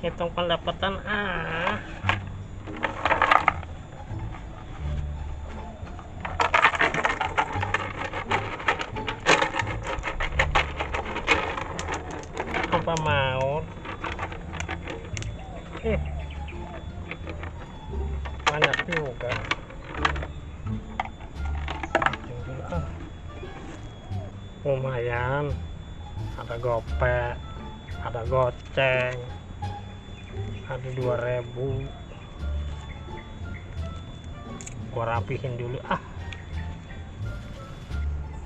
hitung pendapatan apa mau banyak juga. Lumayan, ada gopek, ada goceng, ada 2.000. Gua rapihin dulu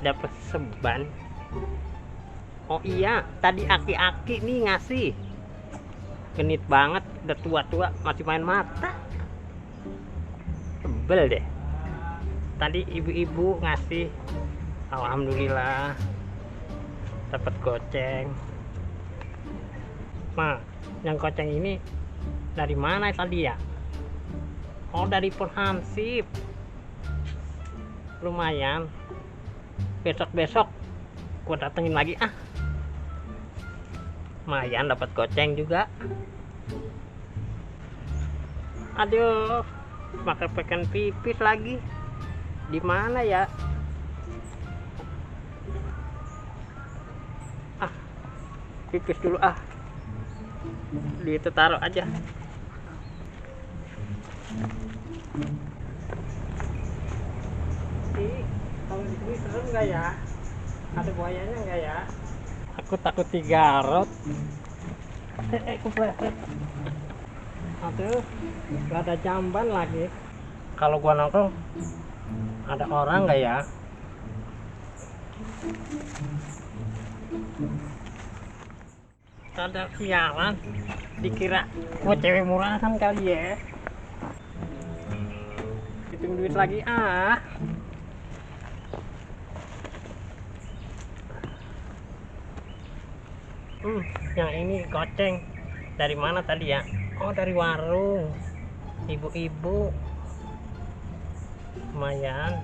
dapat seban. Oh iya, tadi aki-aki nih ngasih, genit banget, udah tua-tua masih main mata, sebel deh. Tadi ibu-ibu ngasih, alhamdulillah dapat goceng. Nah, yang goceng ini dari mana tadi ya? Oh, dari Perhansip. Lumayan, besok-besok gua datengin lagi lumayan dapat goceng juga. Aduh, pakai pekan pipis lagi. Di mana ya? Pipis dulu di itu taruh aja. Kalau di sini serem nggak ya? Ada buayanya nggak ya? Aku takut digarot. Kepleset. Aduh, nggak ada jamban lagi. Kalau gua nongkrong, ada orang nggak ya? Ada sialan, dikira gua cewek murahan kali ya. Hitung duit lagi yang ini goceng dari mana tadi ya? Oh, dari warung ibu-ibu. Lumayan,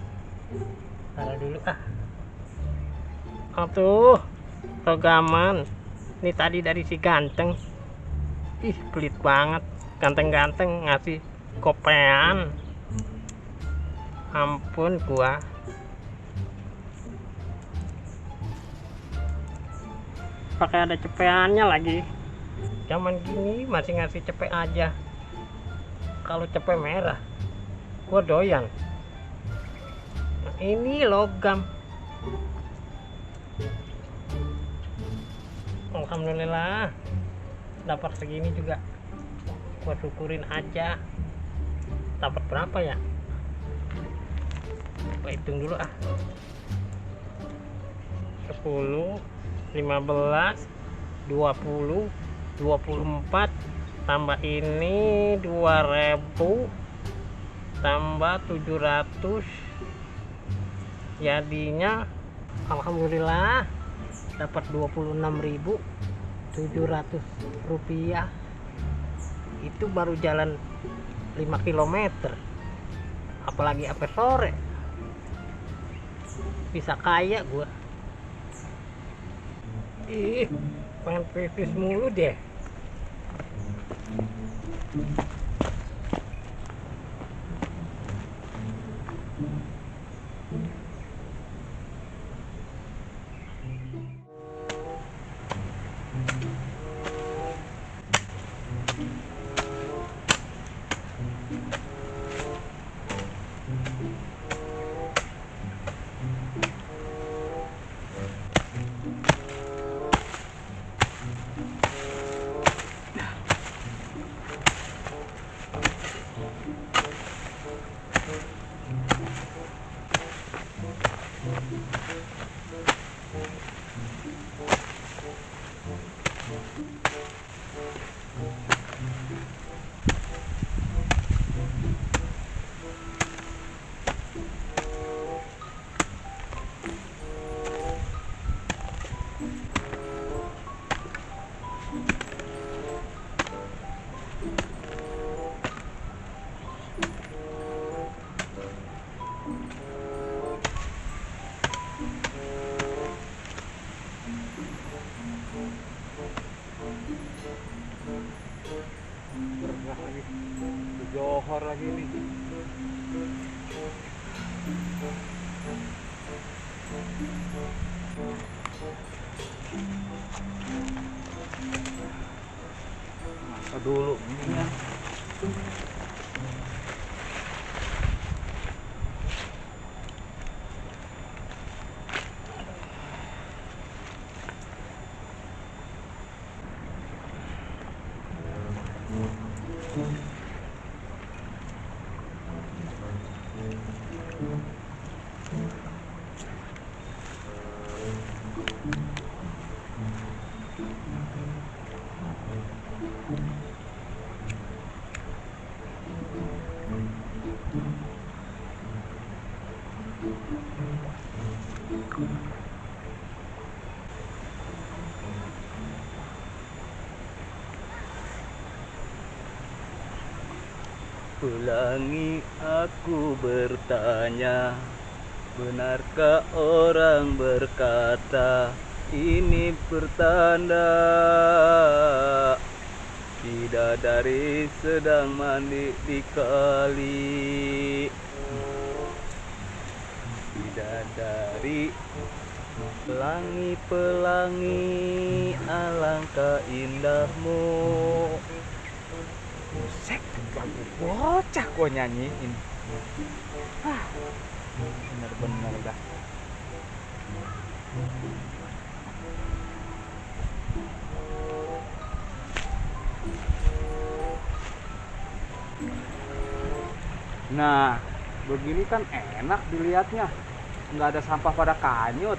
taruh dulu tuh rogaman. Ini tadi dari si ganteng, pelit banget, ganteng-ganteng ngasih kopean. Ampun gua. Pakai ada cepeannya lagi. Zaman gini masih ngasih cepet aja. Kalau cepet merah gua doyan. Nah, ini logam. Alhamdulillah dapat segini juga, gua syukurin aja. Dapat berapa ya? Gua hitung dulu 10, 15, 20, 24, tambah ini 2.000, tambah 700, jadinya alhamdulillah dapat 26.700 rupiah. Itu baru jalan 5 km, apalagi sampai sore. Bisa kaya gua. Pengen pipis mulu deh. begini. Masa dulu ini ya. Ulangi aku bertanya, benarkah orang berkata ini pertanda bidadari sedang mandi di kali. Bidadari pelangi alangkah indahmu. Buset, lagu bocah gua nyanyiin. Bener-bener dah. Nah, begini kan enak dilihatnya. Nggak ada sampah pada kanyut.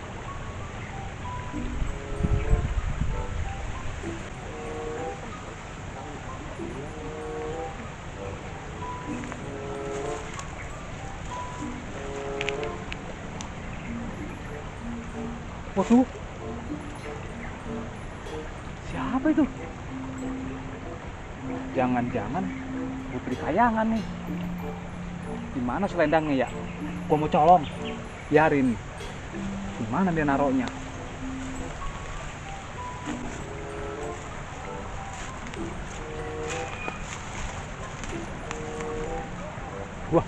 Waduh, siapa itu? Jangan-jangan Putri Kayangan nih. Gimana selendangnya ya? Gua mau colong. Biarin. Gimana dia naroknya? Wah,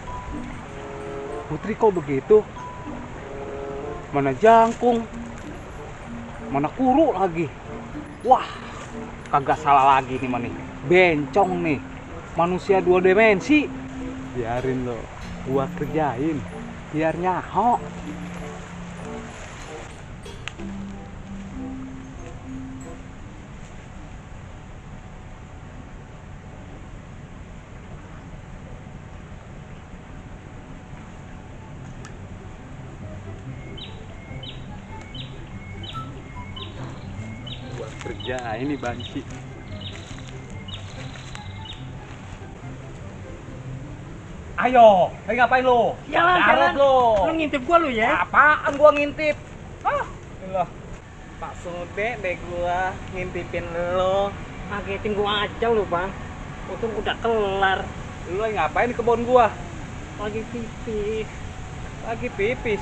Putri kok begitu? Mana jangkung? Mana kuru lagi? Wah, kagak salah lagi nih mani. Bencong nih. Manusia 2 dimensi. Biarin lo, gua kerjain. Biar nyaho. Gua kerjain nih banci. Ayo, lagi ngapain lo? Jalan. Lo. Lu ngintip gua lu ya? Apaan gua ngintip? Hah? Lah, Pak Sude deh gua ngintipin lo. Ngagetin gua aja lu, Bang. Untung udah kelar. Lo lagi ngapain di kebun gua? Lagi pipis. Lagi pipis.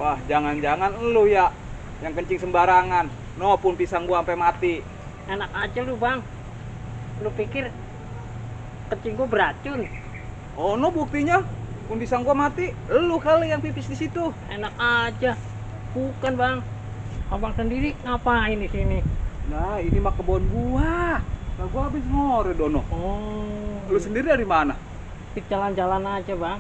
Wah, jangan-jangan lo ya yang kencing sembarangan. No pun pisang gua sampai mati. Enak aja lu, Bang. Lu pikir kencing gua beracun? Oh, no buktinya pun pisang gua mati. Lo kali yang pipis di situ. Enak aja. Bukan, Bang. Abang sendiri ngapain di sini? Nah, ini mah kebun gua. Nah, gua habis ngore dono. Oh. Lu sendiri dari mana? Di jalan-jalan aja, Bang.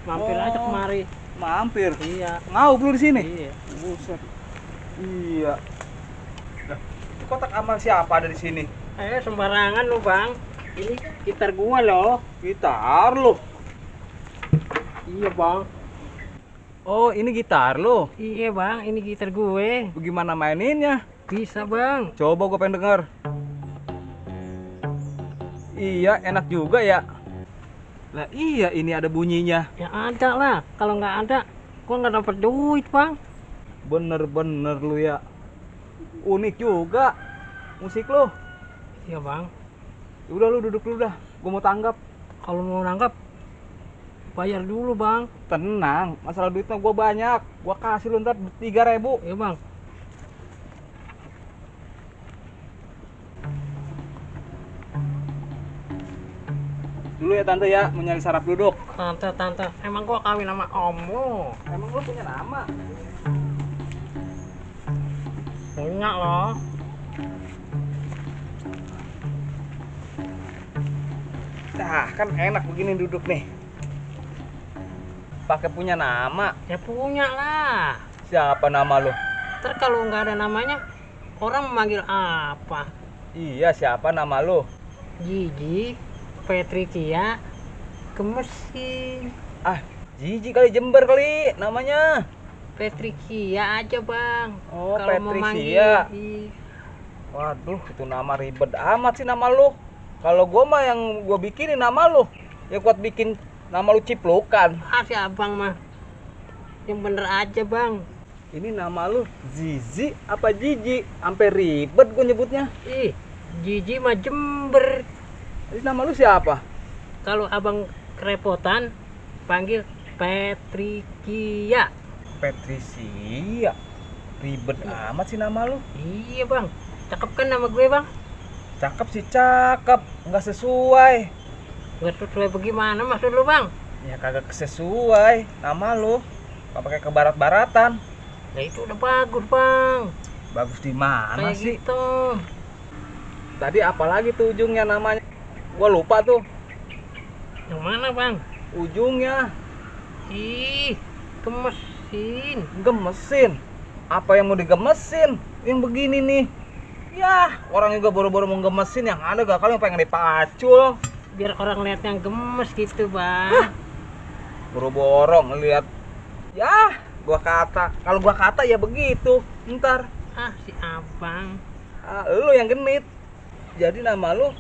Mampir aja kemari. Mampir. Iya. Ngau lu di sini? Iya. Buset. Iya. Nah, itu kotak amal siapa ada di sini? Sembarangan lu, Bang. Ini gitar gua loh. Gitar lo. Iya, Bang. Oh, ini gitar lo. Iya, Bang. Ini gitar gue. Bagaimana maininnya? Bisa, Bang. Coba gue pengen denger. Iya, enak juga ya. Lah iya, ini ada bunyinya. Ya ada lah. Kalau nggak ada, gua nggak dapat duit, Bang. Bener-bener lu ya. Unik juga musik lo. Iya, Bang. Udah lu duduk dulu dah. Gue mau tanggap. Kalau mau nanggap, bayar dulu, Bang. Tenang, masalah duitnya gue banyak. Gue kasih lu ntar 3.000. Iya, Bang. dulu ya tante ya, mau nyari sarap duduk. Tante, emang gua kawin sama Omu? Emang lu punya nama? Punya loh. Nah, kan enak begini duduk nih. Pakai punya nama. Ya punya lah. Siapa nama lu? Ntar kalau nggak ada namanya, orang memanggil apa? Iya, siapa nama lu? Gigi, Petricia, Gemesin. Ah, Jiji kali, Jember kali namanya. Petricia aja bang. Oh, Kalau mau Petricia. manggil. Waduh, itu nama ribet amat sih nama lu. Kalau gua mah yang gua bikinin nama lu. Ya kuat bikin nama lu Ciplukan. Ah si abang mah. Yang bener aja bang. Ini nama lu Zizi apa Jiji? Sampai ribet gua nyebutnya. Ih, Gigi mah Jember. Ini nama lu siapa? Kalau abang kerepotan, panggil Petricia. Patricia. Ribet amat sih nama lu. Iya bang, cakep kan nama gue bang? Cakep sih cakep, nggak sesuai. Gak sesuai bagaimana maksud lu bang? Ya kagak sesuai nama lu. Nggak pakai ke barat-baratan. Nah itu udah bagus bang. Bagus di mana Kayak sih? gitu. Tadi apalagi tuh ujungnya namanya? Gua lupa tuh. Yang mana bang? Ujungnya Ih, gemesin. gemesin. Apa yang mau digemesin? Yang begini nih. Ya, orang juga boro-boro mau gemesin, yang ada gak kali yang pengen dipacul. Biar orang lihat yang gemes gitu bang. Boro-boro ngeliat. Ya, gua kata. Kalau gua kata ya begitu. Ntar Ah si abang. lu yang genit. Jadi nama lu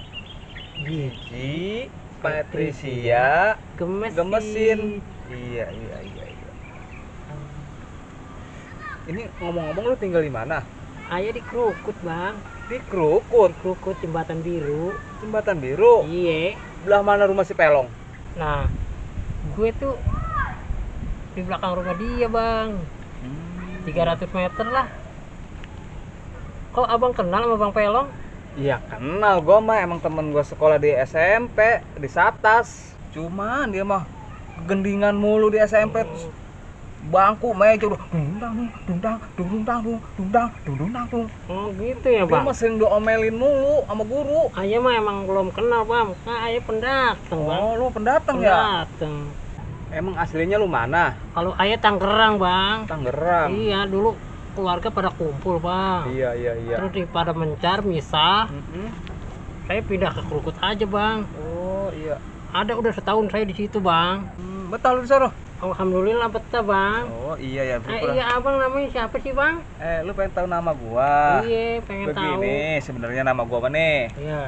Gigi Patricia Gemesin. Iya. Ini ngomong-ngomong lu tinggal di mana? Ayah di Krukut bang. Di Krukut, Krukut Jembatan Biru. Jembatan Biru. Iya. Belah mana rumah si Pelong? Nah, gue tuh di belakang rumah dia bang. 300 meter lah. Kok abang kenal sama Bang Pelong? Iya kenal, gua mah emang temen gua sekolah di SMP di Satas. Cuman dia mah gendingan mulu di SMP. Terus bangku meja udah dundang. Oh gitu ya Dia bang. mah sering diomelin mulu sama guru. Ayah mah emang belum kenal bang. Nah ayah pendatang bang. Oh, lu pendatang ya? Pendatang. Emang aslinya lu mana? Kalau ayah Tangerang bang. Tangerang. Iya dulu keluarga pada kumpul bang. Iya. Terus pada mencar misah. Saya pindah ke Krukut aja bang. Oh, iya. Ada udah setahun saya di situ bang. Betul lu di sana. Alhamdulillah betah bang. Oh, iya ya. Iya abang namanya siapa sih bang? Lu pengen tahu nama gua? Iya pengen tahu. Begini, sebenarnya nama gua apa nih? Iya.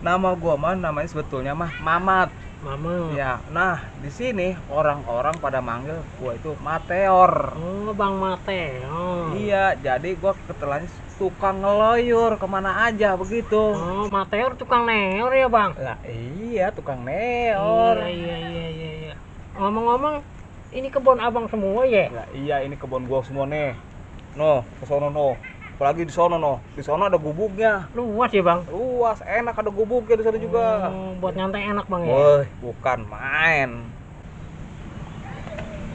Nama gua mah namanya sebetulnya mah Mamat. Mama. Ya, nah di sini orang-orang pada manggil gua itu Mateor. Oh Bang Mate. Oh. Iya, jadi gua ketelanya tukang ngeloyur kemana aja begitu. Oh Mateor tukang neor ya bang? Lah iya, tukang neor. Iya. Ngomong-ngomong, ini kebun abang semua ya? Lah iya, ini kebun gua semua nih. No, ke sono no. Apalagi di sono no. Di sono ada gubuknya. Luas ya bang? Luas, enak, ada gubuknya di sana juga. Oh, buat nyantai enak bang ya? Woi, bukan main.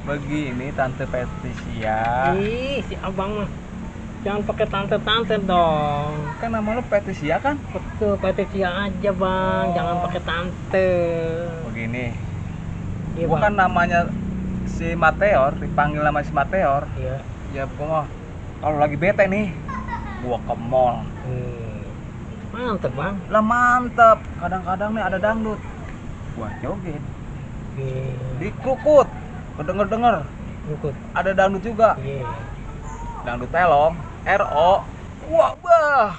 Begini Tante Patricia. Ih, si abang mah. Jangan pakai tante-tante dong. Kan nama lu Patricia kan? Betul, Patricia aja bang. Oh. Jangan pakai tante. Begini. Iya Bukan bang. namanya si Mateor, dipanggil nama si Mateor. Iya. Ya gua mah kalau lagi bete nih, gua ke mall. Mantep bang. Lah mantep. Kadang-kadang nih ada dangdut. Gua joget. Di Krukut. Kedenger-denger. Ikut. Ada dangdut juga. Iya. Dangdut Pelong, RO. Wah, bah.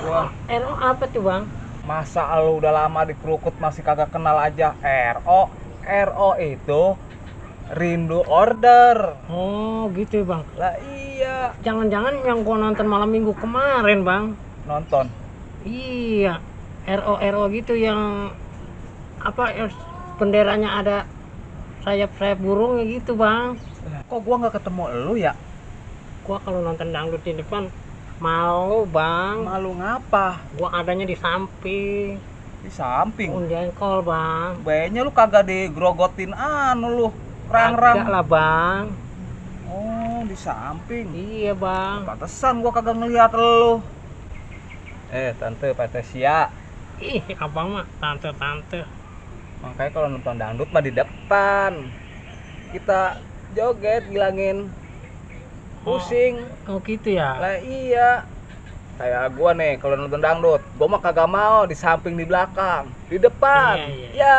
Wah. RO apa tuh bang? Masa lu udah lama di Krukut masih kagak kenal aja RO? RO itu Rindu Order. Oh gitu ya bang. Lah iya, Jangan-jangan yang gua nonton malam minggu kemarin bang. nonton. Iya. RO gitu yang apa ya, benderanya ada sayap-sayap burungnya gitu bang. Kok gua nggak ketemu elu ya? Gua kalau nonton dangdut di depan malu bang. Malu ngapa? Gua adanya di samping. Di samping. Pohon jengkol bang. Bayanya lu kagak digrogotin lu. Agak Rang-rang. lah bang. Oh, di samping. Iya bang. Pantesan gua kagak ngeliat lu. Tante Patricia. Ih abang mah tante. Makanya kalau nonton dangdut mah di depan. Kita joget bilangin pusing. Oh gitu ya. Lah iya. Kayak gua nih kalau nonton dangdut, gua mah kagak mau di samping di belakang, di depan. Iya. Ya.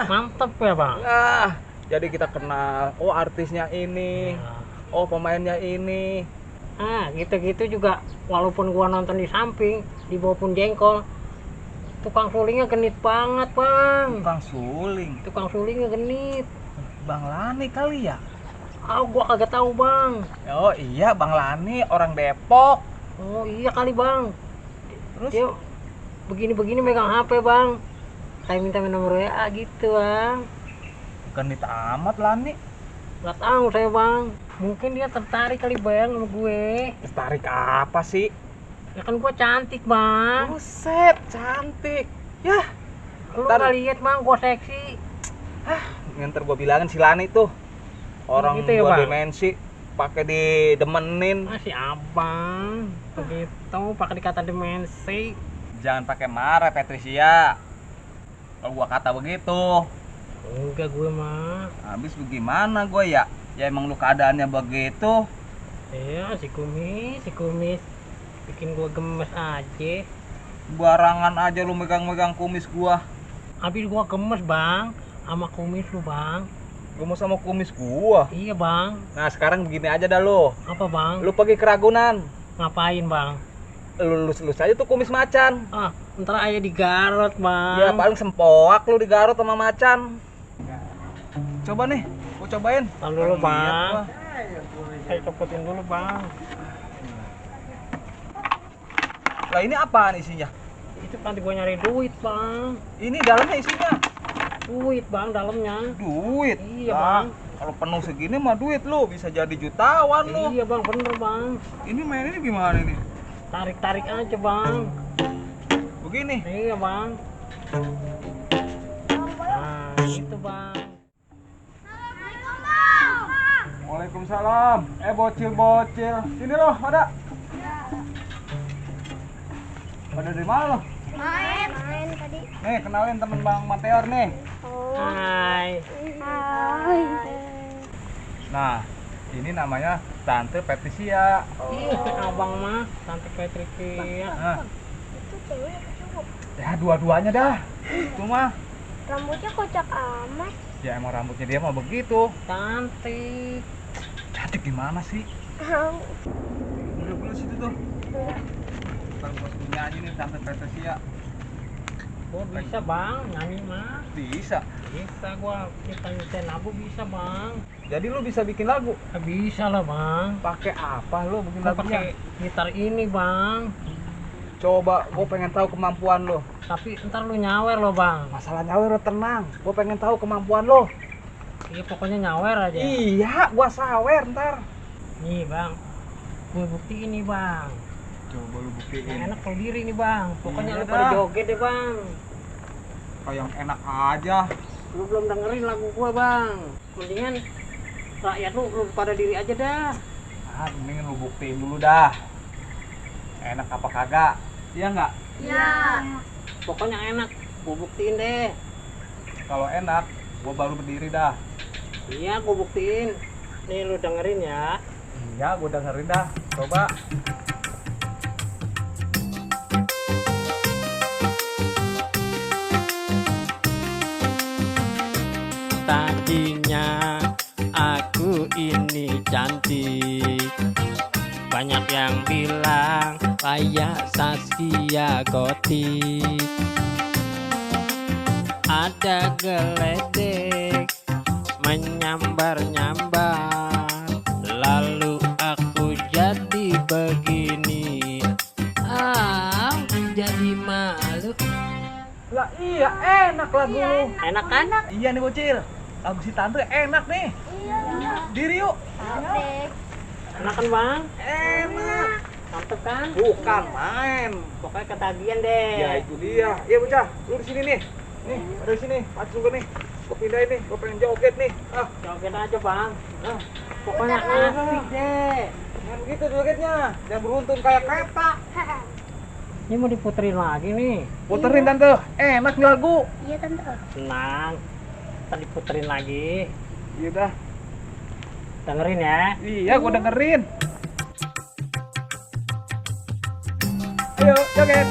Mantep ya bang. Nah, jadi kita kenal. Oh, artisnya ini. Nah. Oh, pemainnya ini. Gitu-gitu juga walaupun gua nonton di samping di bawah pun jengkol, tukang sulingnya genit banget bang. Tukang Sulingnya genit. Bang Lani kali ya? Gua kagak tahu bang. Oh iya, Bang Lani orang Depok. Oh iya kali bang. Terus Dia begini megang HP bang. Kayak minta nomor WA gitu bang. genit amat Lani. Gak tahu saya bang. Mungkin dia tertarik kali bang sama gue. Tertarik apa sih? Ya kan gua cantik bang. Buset, cantik. Yah, Lu ntar- gak lihat bang gua seksi. ntar gua bilangin si Lani tuh. Orang Gitu ya, gua Bang? dimensi pakai didemenin. Masih abang. Begitu pakai dikata demensi. Jangan pakai marah Patricia. Kalau gua kata begitu, Enggak gue mah. habis bagaimana gua ya? Ya emang lu keadaannya begitu. Iya si kumis. Bikin gua gemes aja. Barangan aja lu megang-megang kumis gua. Habis gua gemes bang. Sama kumis lu bang. Gua mau sama kumis gua. Iya bang. Nah, sekarang begini aja dah lu. Apa bang? Lu pergi ke Ragunan. Ngapain bang? Lu lulus aja tuh kumis macan. Ntar aja digarot bang. Ya paling sempoak lu digarut sama macan. Coba nih, gua cobain. Tahan dulu Lihat bang. gua. Saya copotin dulu bang. Lah ini apaan isinya? Itu nanti gua nyari duit bang. Ini dalamnya isinya Duit bang dalamnya. duit. Iya, Lah, Bang. kalau penuh segini mah duit lu bisa jadi jutawan lu. Iya bang bener bang. Ini main ini gimana ini? Tarik aja bang. Begini. Iya bang. Nah gitu bang. Waalaikumsalam. Bocil. Sini loh, pada. Pada dari mana lo? Main tadi. Nih, kenalin temen Bang Mateor nih. Hai. Hai. Nah, ini namanya Tante Patricia. Iya abang mah Tante Patricia. Nah, Itu cewek apa cowok? ya dua-duanya dah. Itu mah. Rambutnya kocak amat. Ya emang rambutnya dia mah begitu. Cantik. Cantik gimana sih? Bulu-bulu situ tuh. Kalau bos nyanyi nih Tante Patricia. Gua bisa bang nyanyi mah. Bisa. Bisa gua kita nyetel lagu bisa bang. Jadi lu bisa bikin lagu. Bisa lah bang. Pakai apa lu bikin Gua lagunya? pakai gitar ini bang. Coba, gua pengen tahu kemampuan lu. Tapi ntar lu nyawer lo bang. Masalah nyawer lu tenang. Gua pengen tahu kemampuan lu. Iya pokoknya nyawer aja. Iya, gua sawer ntar. Nih bang. Gue buktiin nih bang. Coba lu Yang buktiin. enak kalau diri nih bang. Pokoknya Iya lu pada dah. joget deh bang. Kayak yang enak aja. Lu belum dengerin lagu gua bang. Mendingan rakyat lu pada diri aja dah. Ah, mendingan lu buktiin dulu dah. Enak apa kagak? Iya nggak? Ya. Pokoknya enak. Gua buktiin deh. Kalau enak, gua baru berdiri dah. Iya gua buktiin. Nih lu dengerin ya. Iya, gua dengerin dah. Coba. Tadinya aku ini cantik. Banyak yang bilang kayak Saskia Gotik. Ada geledek menyambar-nyambar. Lalu aku jadi begini. Jadi malu. Lah iya, enak lagu lu. Enak kan? Iya nih bocil. Lagu si Tante enak nih. Iya. Diri yuk. Asik. Enak kan bang? Enak. Mantep kan? Bukan main. Pokoknya ketagihan deh. Ya itu dia. Iya bocah, lu di sini nih. Nih, ada di sini. Pacu gue nih. Gue pindahin nih. Gue pengen joget nih. Ah, Joget aja bang. ah. Pokoknya asik deh. Jangan begitu jogetnya. Jangan beruntun kayak kereta. Ini mau diputerin lagi nih. Puterin tante. Enak nih lagu. Iya tante. Tenang. Tadi puterin lagi. Iya dah. Dengerin ya. Iya, gue dengerin. Ayo, joget.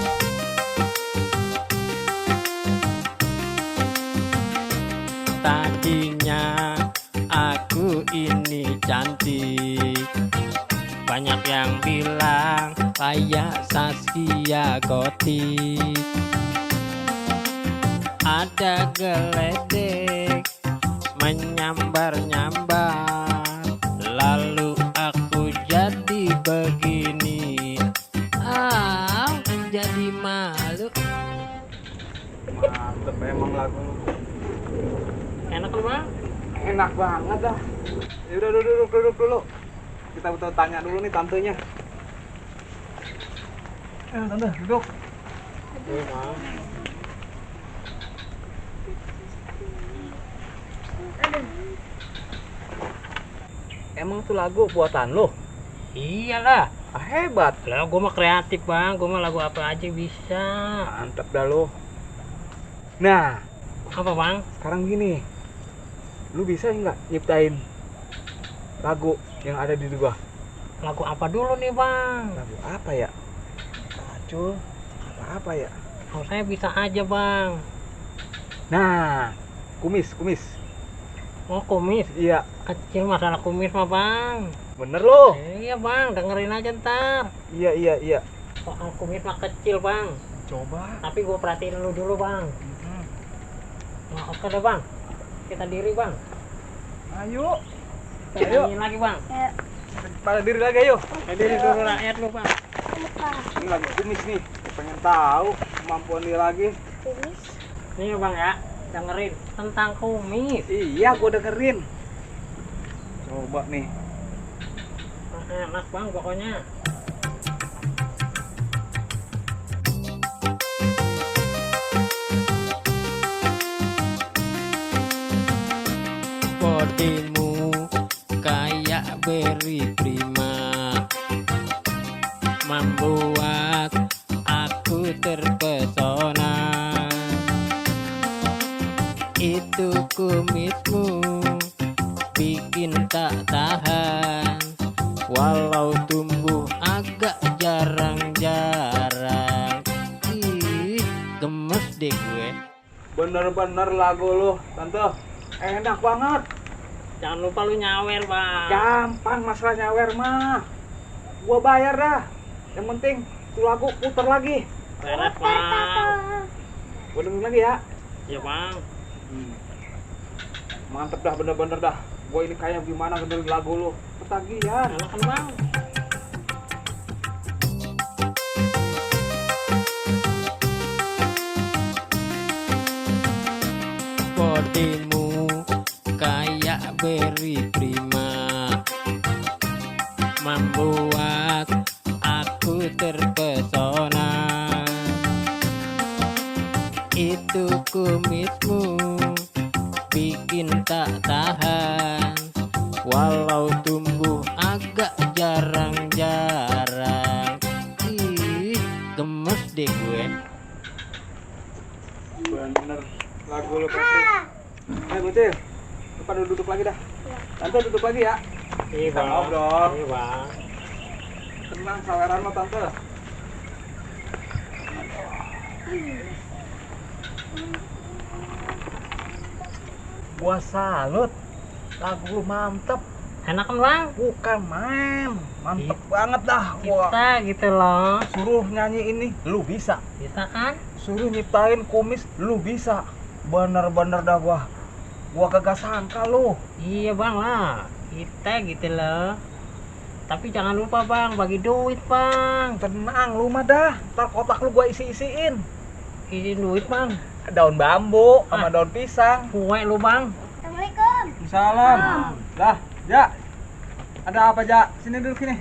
Tadinya aku ini cantik, banyak yang bilang kayak Zaskia Gotik. Ada geledek menyambar-nyambar, lalu aku jadi begini. Jadi malu. Mantep emang lagu lu. Enak lu bang? Enak banget dah. Ya udah duduk dulu. Kita butuh tanya dulu nih tantenya. Tante, duduk. Iya bang. Emang tuh lagu buatan lo? Iyalah. Ah, hebat. Lah gue mah kreatif bang. Gue mah lagu apa aja bisa. Mantep dah lo. Nah, Apa bang? sekarang gini. Lu bisa nggak nyiptain lagu yang ada di gua? Lagu apa dulu nih bang? Lagu apa ya? Acul, apa ya? Oh saya bisa aja bang. Nah, kumis. Oh kumis. Iya, Kecil masalah kumis mah bang. bener lo. Iya bang, dengerin aja ntar. Iya. Soal kumis mah kecil bang. Coba. Tapi gue perhatiin lu dulu bang. Nah, oke deh bang. Kita diri bang. Ayo. Kita Ayo. nyanyiin lagi bang. Ya, Pada diri lagi ayo. Kita diri dulu rakyat lu bang. lupa. Ini lagu kumis nih. Gua pengen tahu kemampuan dia lagi. Kumis. Nih bang ya, dengerin tentang kumis. Iya, gua dengerin. Coba nih. Enak bang pokoknya. Bodimu kayak beri prima, membuat aku terpesona. Itu kumismu bikin tak tahan, walau tumbuh agak jarang-jarang. Ih, gemes deh gue. Bener-bener lagu lu, tante. Enak banget. Jangan lupa lu nyawer bang. Gampang masalah nyawer mah. Gua bayar dah. Yang penting tuh lagu puter lagi. Beres bang. Gua dengerin lagi ya. Iya bang. Mantep dah, bener-bener dah. Gua ini kayak gimana dengerin lagu lu. Ketagihan. Enak kan bang. Bodimu kayak beri prima, membuat aku terpesona. Itu kumismu bikin tak tahan, walau tumbuh agak jarang-jarang. Ih, gemes deh gue. Bener lagu lu pasti. Ayo bocil, lu pada duduk lagi dah. Tante duduk lagi ya. Iya Kita ngobrol. Iya bang. Tenang saweran lo tante. Gua salut. Lagu lu mantep. Enak kan bang? Bukan main. Mantep banget dah. Gua Kita gitu loh. suruh nyanyi ini, lu bisa. Bisa kan? Suruh nyiptain kumis, lu bisa. Bener-bener dah gua. Gua kagak sangka lu. Iya bang lah. Kita gitu loh. Tapi jangan lupa bang, bagi duit bang. Tenang lu mah dah. Ntar kotak lu gua isi-isiin. Isi duit bang. Daun bambu sama daun pisang. Kue lu bang. Assalamualaikum. Salam. Lah, Ja. Ada apa, Ja? Sini duduk sini.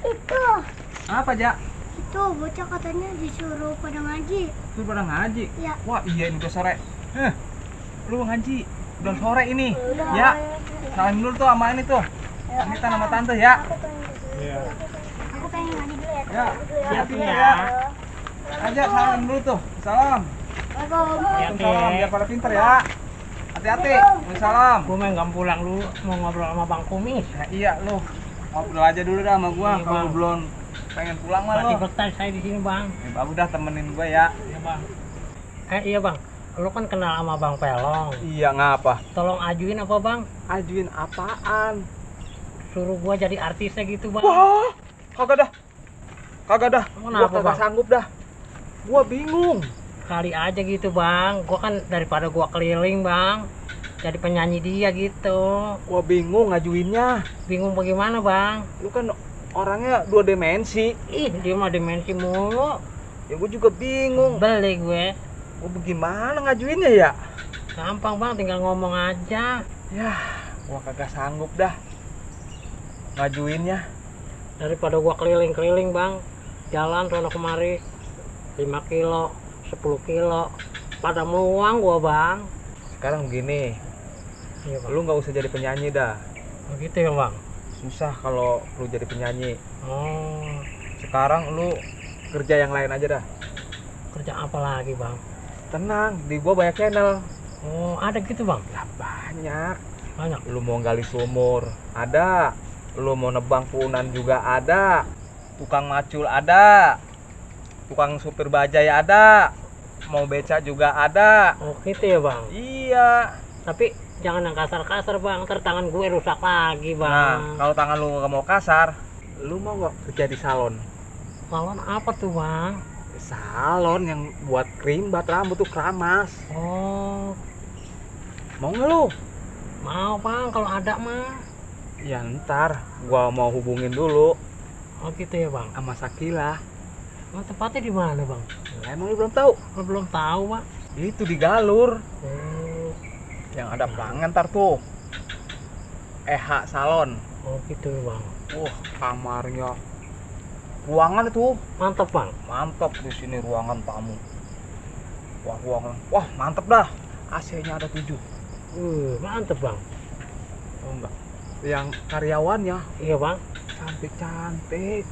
Itu. Apa, Jak? Itu bocah katanya disuruh pada ngaji. Lu pada ngaji? Ya. Wah, iya ini udah sore. Lu ngaji. Udah sore ini. Udah. Ya. Salam dulu tuh sama ini tuh. Anita sama tante ya. Aku pengen dulu. Iya. Aku pengen ngaji dulu ya. Ya. Siap Hati-hati ya. Aja salam dulu tuh. Salam. Assalamualaikum. Waalaikumsalam. Biar pada pinter ya. Hati-hati. Waalaikumsalam. Gue main gak pulang dulu, mau ngobrol sama Bang Kumis. Ya, iya lu. Ngobrol aja dulu dah sama gua. Iya, Kalau Bang. belum pengen pulang mah Berarti lu. betah saya di sini Bang. Ya, bagus dah temenin gua ya. Iya Bang. Iya Bang, lu kan kenal sama Bang Pelong. Iya, ngapa? Tolong ajuin apa Bang? Ajuin apaan? Suruh gua jadi artisnya gitu Bang. Wah, kagak dah. Kagak dah. Gua Kenapa, kagak Bang? sanggup dah. Gua bingung. Kali aja gitu Bang. Gua kan daripada gua keliling Bang, jadi penyanyi dia gitu. Gua bingung ngajuinnya. Bingung bagaimana Bang? Lu kan orangnya 2 dimensi. Ih, dia mah dimensi mulu. Ya gua juga bingung. Beli gue. Gua bagaimana ngajuinnya ya? Gampang Bang, tinggal ngomong aja. Ya, gua kagak sanggup dah ngajuinnya. Daripada gua keliling-keliling Bang, jalan sono kemari 5 kilo, 10 kilo, pada meluang gua Bang. Sekarang begini, Iya Bang. lu nggak usah jadi penyanyi dah. Begitu ya Bang. Susah kalau lu jadi penyanyi. Oh, Sekarang lu kerja yang lain aja dah. kerja apa lagi Bang? Tenang, di gua banyak channel. Oh, ada gitu Bang? Lah banyak. Banyak. Lu mau gali sumur, ada. Lu mau nebang punan juga ada. Tukang macul ada. Tukang supir bajai ada. Mau beca juga ada. Oh, gitu ya Bang. Iya. Tapi jangan yang kasar-kasar Bang, ntar tangan gue rusak lagi Nah, Bang. kalau tangan lu nggak mau kasar, lu mau nggak kerja di salon? Salon apa tuh Bang? Salon yang buat krimbat rambut tuh keramas. Oh, Mau nggak lu? mau Bang kalau ada mah. Ya ntar gua mau hubungin dulu Oh, gitu ya Bang. sama Sakila. Oh, tempatnya di mana Bang? Lah, emang lu belum tahu? Oh, belum tahu Bang. Itu di Galur Oh, yang ada pelanggan ntar tuh. Salon. oh gitu ya Bang. Wah, kamarnya, ruangan itu Mantap Bang. mantap. Di sini ruangan tamu. Wah, ruangan. Wah, mantap dah. AC-nya ada 7. Mantap Bang. Oh enggak. Yang karyawannya Iya Bang. cantik-cantik.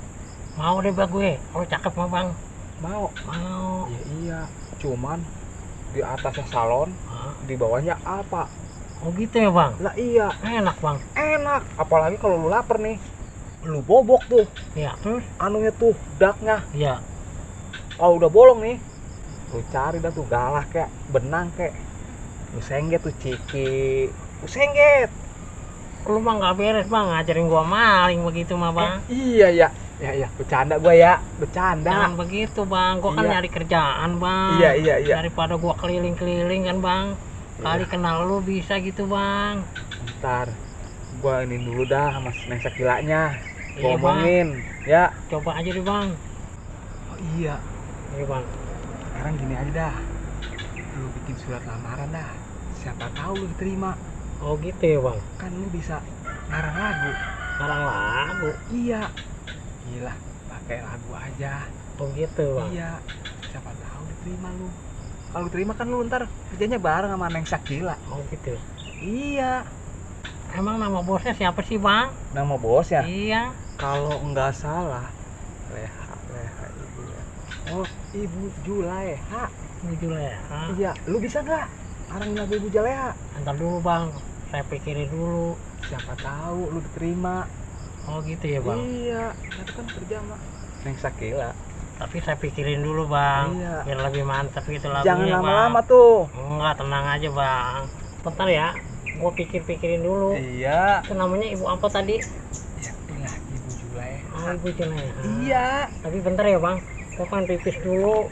Mau deh Bang gue. Kalau cakep mah Bang. Mau? Mau. Ya iya. Cuman di atasnya salon, Hah? di bawahnya apa? Oh gitu ya Bang. Lah iya, Enak Bang. enak. Apalagi kalau lu lapar nih. Lu bobok tuh, Iya. Terus? anunya tuh, daknya. Iya. Kalau udah bolong nih, lu cari dah tuh galak kayak, benang kayak. Lu sengget tuh ciki. Lu sengget. Lu mah nggak beres Bang, ngajarin gua maling begitu mah Bang. Iya ya. Ya ya, bercanda gua ya, bercanda. Jangan begitu Bang, gua kan Iya. nyari kerjaan Bang. Iya iya iya. Daripada gua keliling-keliling kan Bang. Kali kenal lu bisa gitu Bang. Ntar gua ini dulu dah sama Neng Sakilanya. Iya, Gua omongin, ya. Coba aja deh Bang. Oh iya, Iya Bang. sekarang gini aja dah. Lu bikin surat lamaran dah. Siapa tahu lu diterima. Oh gitu ya Bang. Kan lu bisa ngarang lagu. Sekarang lagu. Iya. Gila, pakai lagu aja. Oh gitu Bang. Iya. Siapa tahu diterima lu. Kalau diterima kan lu ntar kerjanya bareng sama Neng Sakila. Oh gitu. Iya. Emang nama bosnya siapa sih Bang? Nama bos ya? Iya. Kalau nggak salah, Leha Ibu ya. Oh, Ibu Juleha. Bu Juleha. Iya, lu bisa nggak ngarang lagu Ibu Juleha? Ntar dulu Bang, saya pikirin dulu. Siapa tahu lu diterima. Oh gitu ya Bang. Iya, itu kan kerja sama Neng Sakila. Tapi saya pikirin dulu Bang. Iya. Biar lebih mantap gitu lagunya Jangan Bang. lama-lama tuh. Enggak, tenang aja Bang. Bentar ya, gua pikir-pikirin dulu. Iya. Itu namanya ibu apa tadi? Ya itulah Ibu Juleha. Oh, Ibu Juleha. Iya. Tapi bentar ya Bang, gua kan pipis dulu.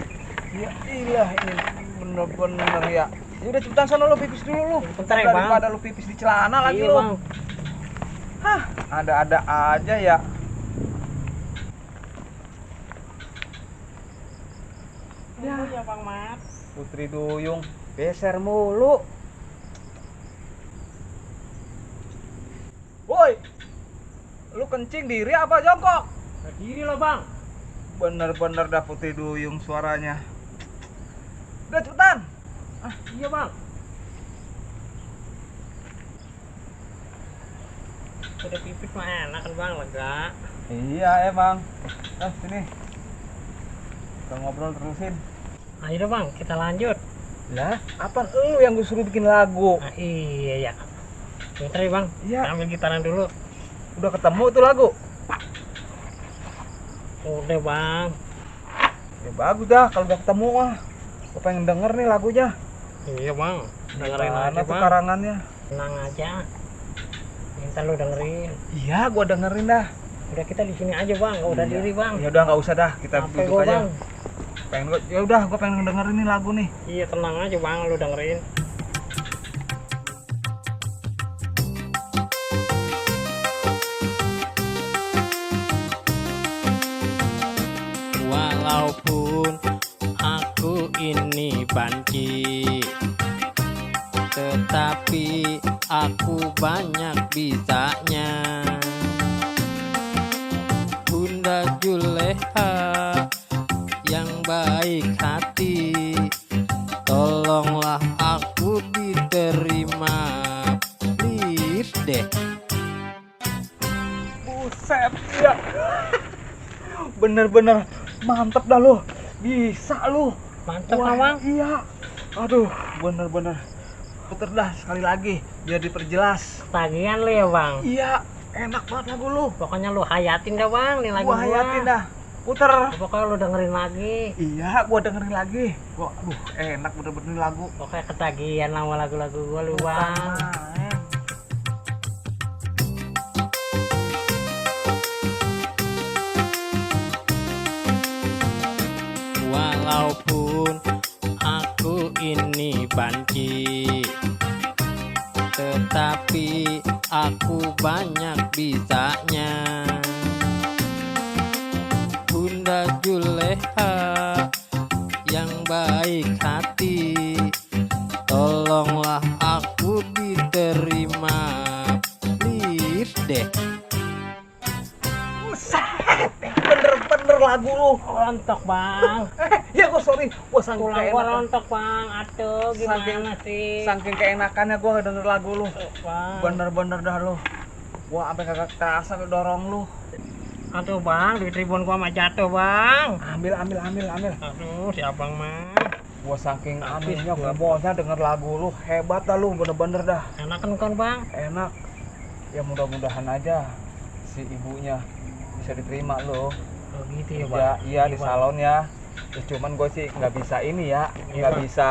Iya, ilah ini bener-bener ya. Ya udah cepetan sana lu pipis dulu lu. Bentar ya, Bang. Daripada lu pipis di celana lagi Iya lu. Bang. Hah, ada-ada aja ya. Ya Bang Mat. Putri Duyung geser mulu. Woi, lu kencing diri apa jongkok? Berdiri lah bang. Bener-bener dah Putri Duyung suaranya. Udah cepetan. Ah iya bang. Udah pipis mah enak kan bang, lega. Iya emang. Sini. Kita ngobrol terusin. Ayo deh bang, kita lanjut. Lah, apaan lu yang gue suruh bikin lagu? Ah iya ya. Bentar ya bang, Iya. ambil gitaran dulu. Udah ketemu tuh lagu? Udah bang. Ya bagus dah kalau udah ketemu mah. Gue pengen denger nih lagunya. Iya bang, dengerin Gimana aja tuh bang. karangannya? Tenang aja. Minta lu dengerin. Iya, gua dengerin dah. Udah kita di sini aja bang, nggak udah Iya. diri bang. Ya udah nggak usah dah, kita Sampai duduk gua aja. bang. Pengen gua, ya udah gua pengen dengerin nih lagu nih. Iya tenang aja bang, lu dengerin. Walaupun aku ini banci, tetapi aku banyak bisanya. Bunda Juleha yang baik hati, tolonglah aku diterima, please deh. Buset, ya. Bener-bener mantep dah lu. Bisa lu. Mantap Wah, lah bang. Iya. Aduh, bener-bener. Puter dah sekali lagi biar diperjelas. Tagihan lu ya bang. Iya, enak banget lagu lu. Pokoknya lu hayatin dah bang, nih lagu Gua hayatin dah. Puter. Pokoknya lu dengerin lagi. Iya, gua dengerin lagi. Gua aduh, enak bener-bener lagu. Pokoknya ketagihan sama lagu-lagu gua lu bang. Main. Walaupun aku ini banci, tetapi aku banyak bisanya. Bunda Juleha yang baik hati, tolonglah aku diterima, please deh. Buset, bener-bener lagu lu. Rontok bang. Ya gua sorry, gua saking Tulang gua keenakan. rontok bang. Atuh gimana sih? Saking keenakannya gua denger lagu lu. Bang. Bener-bener dah lu. Gua sampai kagak terasa ngedorong lu. Aduh bang, di tribun gua mah jatuh bang. Ambil. Aduh si abang mah. Gua saking Habis aminnya gua. gebonya denger lagu lu. Hebat dah lu, bener-bener dah. Enakan kan bang? Enak. Ya mudah-mudahan aja si ibunya bisa diterima lu. Oh gitu ya Ya, bang. iya di salon ya. Ya, cuman gue sih nggak bisa ini ya, Iya, nggak Bang. bisa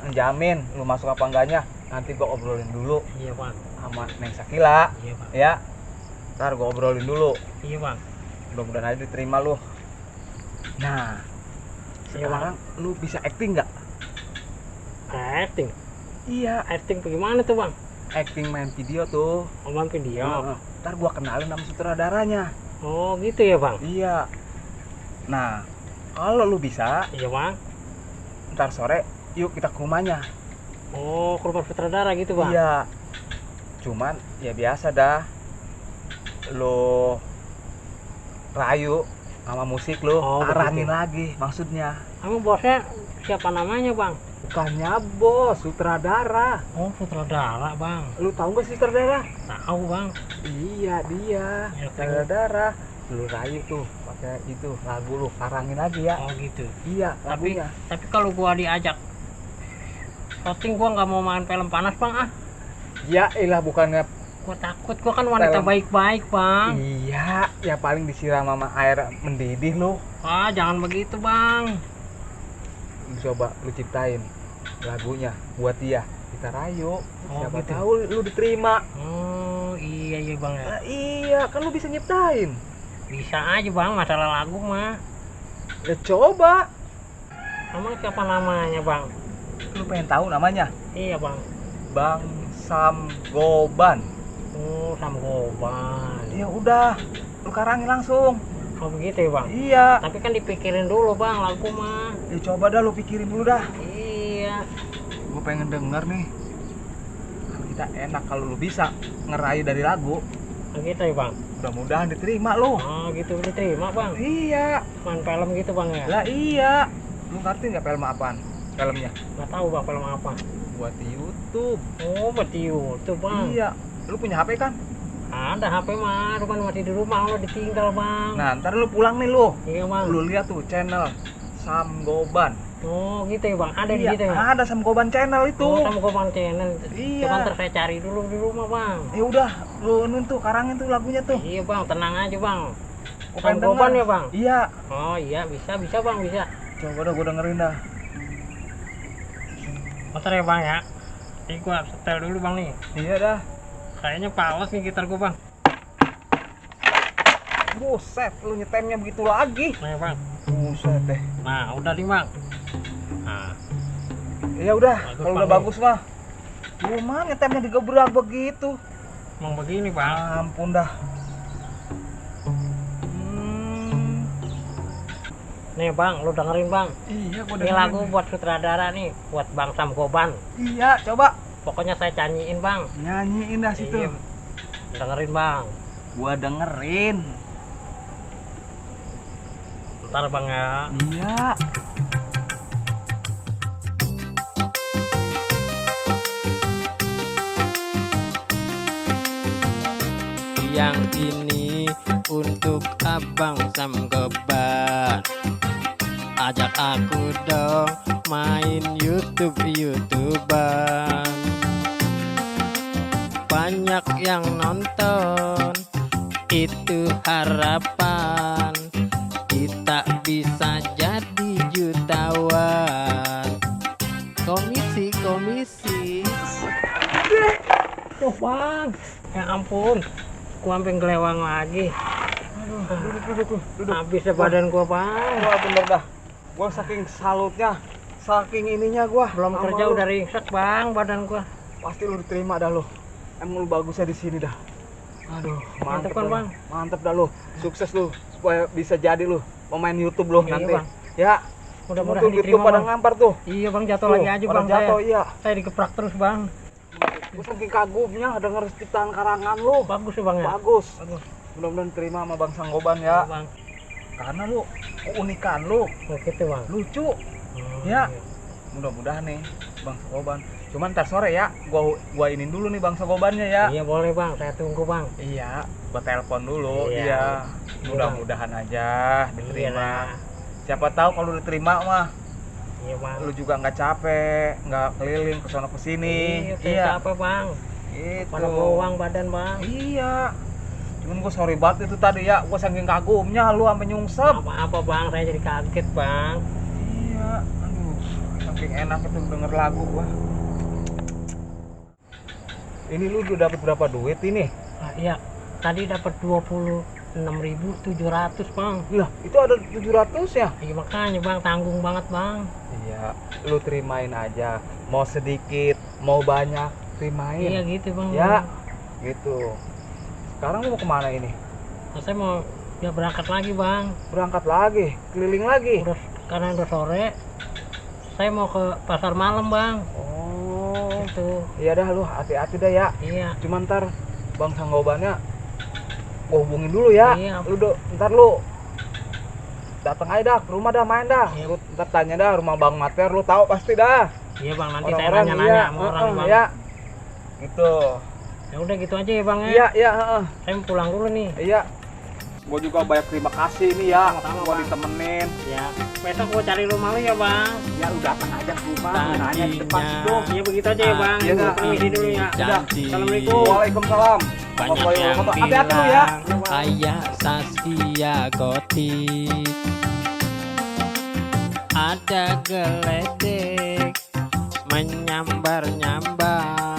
njamin lu masuk apa enggaknya. Nanti gue obrolin dulu Iya bang. sama Neng Sakila, Iya bang. ya. Ntar gue obrolin dulu. Iya bang. Mudah-mudahan aja diterima lu. Nah, Iya, sekarang lu bisa acting nggak? Acting. Iya, Acting bagaimana tuh bang? acting main video tuh. Oman video. Heeh. Ntar gue kenalin sama sutradaranya. Oh gitu ya bang. Iya. Nah, kalau lu bisa, Iya bang. ntar sore yuk kita ke rumahnya. Oh ke rumah sutradara gitu bang. Iya. Cuman ya biasa dah. Lu rayu sama musik lu, Oh, arangin begitu. lagi maksudnya. Emang bosnya siapa namanya bang? Bukannya bos, sutradara. Oh sutradara bang. Lu tahu gak sih sutradara? Tahu bang. Iya dia, Ya, sutradara. Lu rayu tuh pakai itu lagu lu, arangin lagi ya. Oh gitu. Iya, Tapi lagunya. kalau gua diajak syuting gua nggak mau main film panas bang ah. Ya ilah bukannya. Gua takut, gua kan wanita Film. baik-baik bang. Iya, ya paling disiram sama air mendidih lu. Ah jangan begitu bang. Lu coba lu ciptain lagunya buat dia, kita rayu. Oh, Siapa gitu. tahu lu diterima. Oh iya iya bang ya. Nah, iya, kan lu bisa nyiptain. Bisa aja bang masalah lagu mah. Ya coba. Emang siapa namanya bang? Lu pengen tahu namanya? Iya bang. Bang Sam Goban. Oh Sam Goban. Ya udah, lu karangin langsung. Oh begitu ya bang. Iya. Tapi kan dipikirin dulu bang lagu mah. Ya coba dah lu pikirin dulu dah. Iya. Gue pengen denger nih. Kalau kita enak kalau lu bisa ngerayu dari lagu. Gitu ya bang. Mudah-mudahan diterima lu. Oh gitu diterima bang. Iya. Main film gitu bang ya. Lah iya. Lu ngerti nggak film apaan? Filmnya? Nggak tahu bang film apa. Buat di YouTube. Oh buat di YouTube bang. Iya. Lu punya HP kan? Ada HP mah, cuman masih di rumah lo ditinggal bang. Nah, ntar lu pulang nih lu. Iya bang. Lu lihat tuh channel Sam Goban. Oh gitu ya bang, ada di Iya, situ ya. ada Sam Goban channel itu. Oh sama Gopang channel. Iya. Cuman ntar saya cari dulu di rumah bang. Ya udah, lu anuin tuh, karangin tuh lagunya tuh. Iya bang, tenang aja bang. Gua Sam pengen Goban denger. ya bang. Iya. Oh iya bisa bang bisa. Coba dah gua dengerin dah. Bentar ya bang ya. Ini gua setel dulu bang nih. Iya dah. Kayaknya pales nih gitar gua bang. Buset, lu nyetemnya begitu lagi. Nah ya bang. Buset deh. Nah udah nih bang. Nah Ya udah, Bagus, kalau udah Bang. bagus mah. Cuma nyetemnya digebrak begitu. emang begini bang. Ampun dah. Nih bang, lu dengerin bang. Iya, gua Ini lagu buat sutradara nih, buat Bang Sam Goban. Iya, coba Pokoknya saya nyanyiin bang. nyanyiin dah situ. Iya. Dengerin bang. Gua dengerin. Ntar bang ya. Iya. Yang ini untuk Abang Sam Goban. Ajak aku dong main YouTuber. Banyak yang nonton, itu harapan. Kita bisa jadi jutawan. Komisi. Oh bang, ya ampun, gua sampai ngelewang lagi. Duduk. Habis ya badan gua bang. Wah, bener dah. Gua saking salutnya, saking ininya gua. Belum Sama kerja lu. udah ringsek bang badan gua. Pasti lu diterima dah lu. Emang lu bagusnya di sini dah. Aduh, mantep kan, dah. Bang. Mantep dah lu. Sukses lu supaya bisa jadi lu pemain YouTube lu Iya, nanti. Bang. Ya. Mudah-mudahan Tuh, gitu diterima pada bang. ngampar tuh. Iya bang, jatuh Tuh, lagi aja pada bang. jatuh, iya. Saya digeprak terus bang. Gua saking kagumnya denger ciptaan karangan lu. Bagus ya bang ya. Bagus. Bagus. Mudah-mudahan terima sama Bang Sanggoban ya. Bang. Karena lu keunikan lu, Oh gitu bang. lucu. Oh, Ya. iya. Mudah-mudahan nih Bang Sanggoban. Cuman ntar sore ya, gua inin dulu nih Bang Sanggobannya ya. Iya boleh bang, saya tunggu bang. Iya, gua telepon dulu. Iya. Iya. Mudah-mudahan aja diterima. Iya, Siapa tahu kalau diterima mah iya bang. lu juga nggak capek, nggak keliling ke sono ke sini. Iya, saya capek bang. Gitu. Pada bawang badan bang. Iya. Cuman gua sorry banget itu tadi ya, gua saking kagumnya lu sampai nyungsep. Apa bang, saya jadi kaget bang. Iya, aduh, saking enak itu denger lagu gua. Ini lu udah dapat berapa duit ini? Ah, iya, tadi dapat 26.700 bang. Lah, itu ada 700 ya? Iya makanya bang, tanggung banget bang. Iya, lu terimain aja. Mau sedikit, mau banyak, Iya terimain. gitu bang. Ya, gitu. Sekarang lu mau kemana ini? Nah, saya mau ya berangkat lagi bang. Berangkat lagi, keliling lagi. Udah karena udah sore. Saya mau ke pasar malam bang. Oh, Itu. iya dah lu hati-hati dah ya. Iya. Cuman ntar Bang Sanggobannya gua hubungin dulu ya. Iya. Ntar lu datang aja dah ke rumah dah, main dah. Iya. Lu ntar tanya dah rumah Bang Mater, lu tahu pasti dah. Iya bang, nanti saya Orang-orang, nanya-nanya iya, sama orang bang. ya. Gitu. Ya udah gitu aja ya bang ya. Iya, iya, heeh. Saya mau pulang dulu nih. Iya. Gua juga banyak terima kasih nih ya. Sama-sama, Gua Bang. ditemenin. Ya. Besok gua cari rumah lu ya bang. Ya lu datang aja ke rumah, lu nanya di depan Tadinya. situ. Iya begitu aja ya bang. Iya, Gua dah. permisi dulu ya. Udah. Assalamualaikum. Waalaikumsalam. Banyak yang Hati-hati lu ya. bilang kayak Saskia Gotik, ada geledek menyambar-nyambar